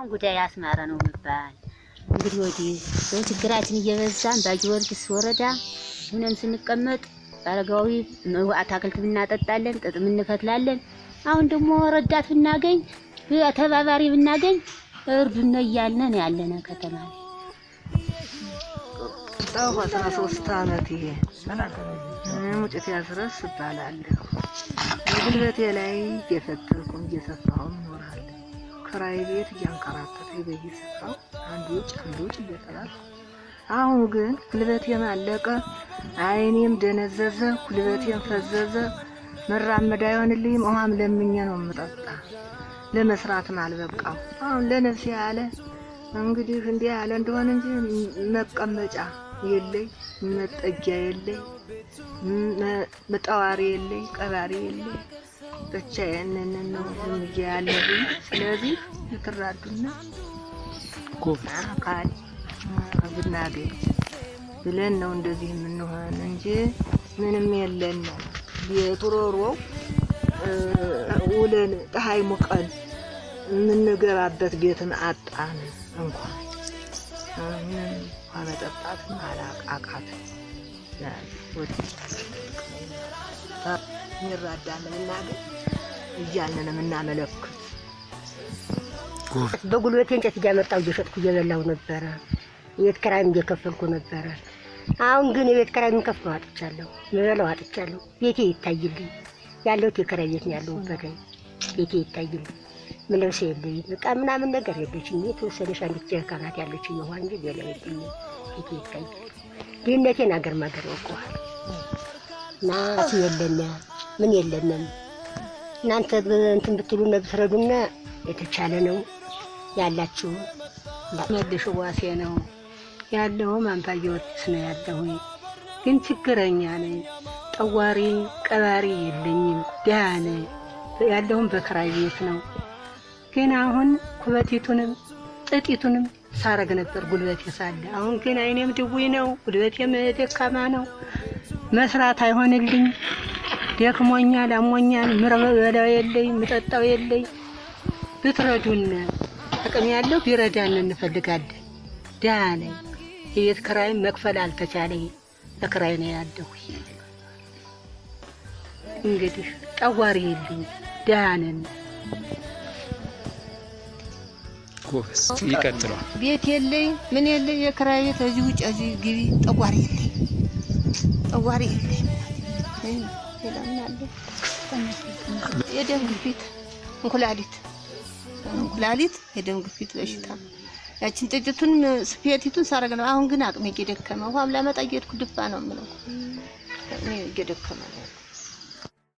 ጉዳይ አስማረ ነው የሚባል። እንግዲህ ወዲህ ሰው ችግራችን እየበዛን በጊዮርጊስ ወረዳ ሁነን ስንቀመጥ አረጋዊ አታክልት ብናጠጣለን፣ ጥጥ እንፈትላለን። አሁን ደግሞ ረዳት ብናገኝ፣ ተባባሪ ብናገኝ እርዱን እያልን ነው ያለነ ከተማ ላይ። ጣው 13 አመት ይሄ ሙጭት ያስረስ እባላለሁ። በጉልበቴ ላይ እየፈተልኩም እየሰፋሁም እኖራለሁ። ክራይ ቤት እያንከራተተኝ በየስፍራው አንዱ ውጭ አንዱ ውጭ እየተባልኩ፣ አሁን ግን ጉልበቴም አለቀ፣ አይኔም ደነዘዘ፣ ጉልበቴም ፈዘዘ። መራመድ አይሆንልኝም። ውሃም ለምኜ ነው የምጠጣ። ለመስራትም አልበቃው። አሁን ለነፍሴ ያለ እንግዲህ እንዲህ ያለ እንደሆነ እንጂ መቀመጫ የለኝ፣ መጠጊያ የለኝ፣ መጠዋሪ የለኝ፣ ቀባሪ የለኝ። ብቻዬን ነው ዝም ብዬ ያለሁኝ። ስለዚህ ልትራዱና አካል ብናገኝ ብለን ነው እንደዚህ የምንሆን እንጂ ምንም የለን ነው። ቤቱ ሮሮው ውለን ፀሐይ ሙቀን የምንገባበት ቤትም አጣን። እንኳን ምንም ውሃ መጠጣትም አቃት። የሚራዳን ብናገኝ እያልን የምናመለክት። በጉልበቴ እንጨት እያመጣሁ እየሸጥኩ እየበላሁ ነበረ። የቤት ኪራይም እየከፈልኩ ነበረ። አሁን ግን የቤት ኪራይ የምከፍለው አጥቻለሁ፣ የምበላው አጥቻለሁ። ቤቴ ይታይልኝ፣ ያለሁት የኪራይ ቤት ነው ያለሁበት። ቤቴ ይታይልኝ፣ ምለብሰው የለኝም፣ በቃ ምናምን ነገር የለችኝ። የተወሰነች አንዲት ጀሪካን ናት ያለችኝ ውሃ እንጂ ሌላ የለኝም። ቤቴ ይታይልኝ። ድህነቴን አገር ማገር ያውቀዋል። እና የለነ ምን የለንም። እናንተ እንትን ብትሉና ብትረዱና የተቻለ ነው ያላችሁ። መልሽ ዋሴ ነው ያለውም አምባ ጊዮርጊስ ነው ያለሁኝ። ግን ችግረኛ ነኝ። ጠዋሪ ቀባሪ የለኝም። ድሃ ነኝ። ያለሁም በክራይ ቤት ነው። ግን አሁን ኩበቲቱንም ጥጢቱንም ሳረግ ነበር ጉልበቴ ሳለ። አሁን ግን አይኔም ድውይ ነው፣ ጉልበቴም ደካማ ነው። መስራት አይሆንልኝ። ደክሞኛል፣ አሞኛል። ምበላው የለኝ፣ ምጠጣው የለኝ። ብትረዱን አቅም ያለው ቢረዳን እንፈልጋለን። ድሃ ነኝ። የቤት ክራይም መክፈል አልተቻለኝ። በክራይ ነው ያለሁ። እንግዲህ ጠዋሪ የለኝ፣ ድሃ ነን። ጎበዝ፣ ይቀጥሏል። ቤት የለኝ፣ ምን የለኝ፣ የክራይ ቤት እዚህ ውጭ እዚህ ግቢ፣ ጠጓሪ የለኝ፣ ጠጓሪ የለኝ። ሌላ ምን አለ? የደም ግፊት፣ እንኩላሊት እንኩላሊት የደም ግፊት በሽታ ያችን ጥቂቱን ስፌቲቱን ሳረግ ነው። አሁን ግን አቅሜ እየደከመ ውሃም ላመጣ እየሄድኩ ድፋ ነው የምለው። አቅሜ እየደከመ ነው።